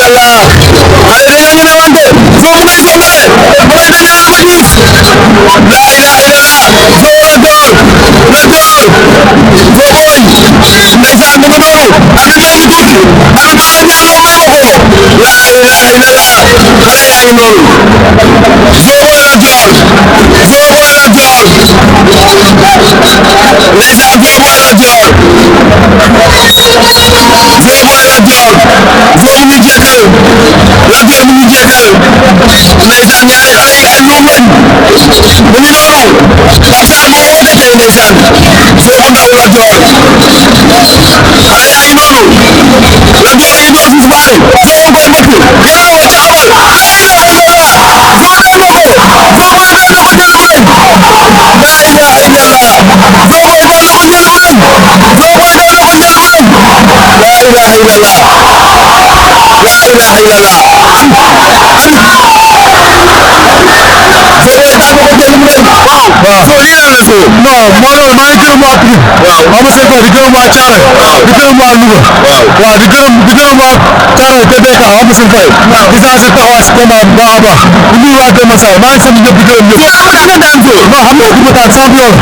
illallah xale bi ñu rawante foofu day songale boy dañ la ko gis la ilaha illallah foofu la door foofu ndeysaan mu nga noonu arbitre bi tuuti arbitre bi ñaan la may ko la ilaha illallah xale yaa ngi noonu foofu la door foofu la door ndeysaan foofu la door foofu ñu jeexal la door mu ñu jeexal ndeysaan ñaari xale yi ay moom lañ mu ngi noonu Pape Sarr moo woote tey ndeysaan foofu ndaw la door xale yaa ngi noonu la door a ngi door suuf baari foofu koy mbëkk gaaw taxawal la ilaha illallah foo dee na ko foo koy dee na ko jël bu rëy la ilaha illallah foo koy dee na ko jël bu rëy foo koy dee na ko jël bu rëy la ilaha illallah la ilaha illallah waaw soo lii lan la soo non moo loolu maa ngi gërëm waa Pikine waaw Ama Sène di gërëm waa Thiaroye di gërëm waa Louga waaw di gërëm waa Thiaroye TDK Ama Sène Faye gis naa sa taxawaay si combat bu baax a baax di nuyu waa Demba Sarr maa ngi sant ñëpp di gërëm ñëpp daan soo non xam nga du ma daan champion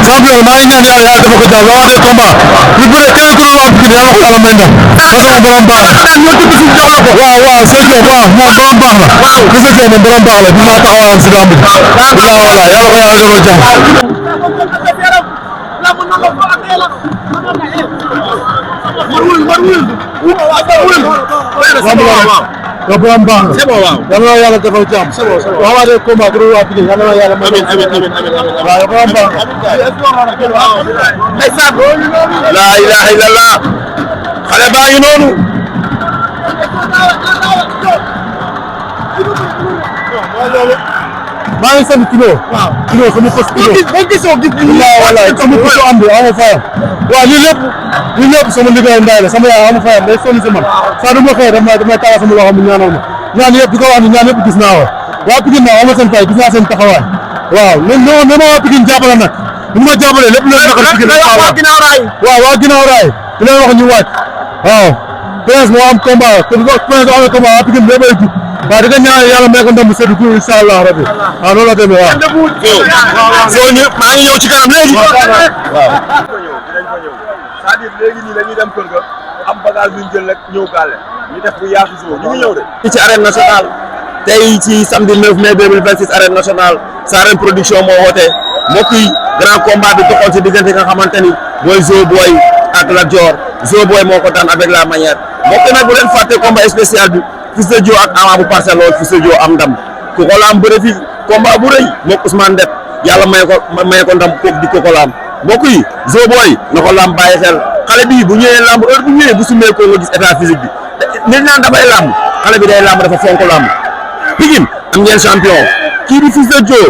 maa ngi ñaan yàlla dafa ko jàpp waa des combat bu bëree keneen ku dul waa Pikine yàlla ko yàlla may ndam parce que borom baax la waaw seen jox waaw moom borom baax la gis nga moom borom baax la bi ma taxawaayam si lamb bi wala yàlla ko yàlla defal jàmm borom baax la yàlla na yàlla defal jàmm waaw waa des combat ku dul waa Pikine yàlla na yàlla may waaw borom baax la la ilaha illallah xale baa ngi noonu maa ngi sant kilo sama poste kilo boo gisoo gis wala sama poste am bi ama fayam waaw lii lépp sama liggéey ndaay la sama yaay ama fayam day sonn si man saa du ma xëy damay taal sama loxo mu ñaanal ma ñaan yëpp di ko wax ni ñaan yëpp gis naa wa waa Pikine naa ama seen fay gis naa seen taxawaay waaw ne ma waa Pikine jàppale nag bu ma jàppalee lépp leen naqar Pikine waaw waa ginnaaw raay di leen wax ñu wàcc waaw Prince moo am combat te Prince amee combat waa Pikine lépp ay jub waaw di nga ñaan yàlla may ko ndam bu sedd gu incha allah rabbi waaw loolu la demee waaw. soo ñu maa ngi ñëw ci kanam léegi. waaw c'est-à-dire léegi nii dañuy dem kër ga am bagage bu ñu jël rek ñëw gàlle ñu def bu yaatu soo ñu ngi ñëw de. fii ci arène nationale tey ci samedi 9 mai 2026 arène nationale Sarène production moo woote mbokk yi grand combat bi doxoon si diggante nga xamante ni mooy Zo Boy ak Lat Dior Zo Boy moo ko daan avec la manière mbokk nag bu leen fàtte combat spécial bi. Fils de Dio ak Ama bu Parcelles lool Fils de Dio am ndam ku ko laam bëre fi combat bu rëy moog Ousmane Deb yàlla may ko ndam kooku di ko laam mbokk yi Zo Boy na ko laam bàyyi xel xale bi bu ñëwee lamb heure bu ñëwee bu sumee ko nga gis état physique bi nit naan dafay lamb xale bi day lamb dafa fonk lamb Pikine am ngeen champion kii di Fils de Dio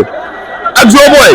ak Zo Boy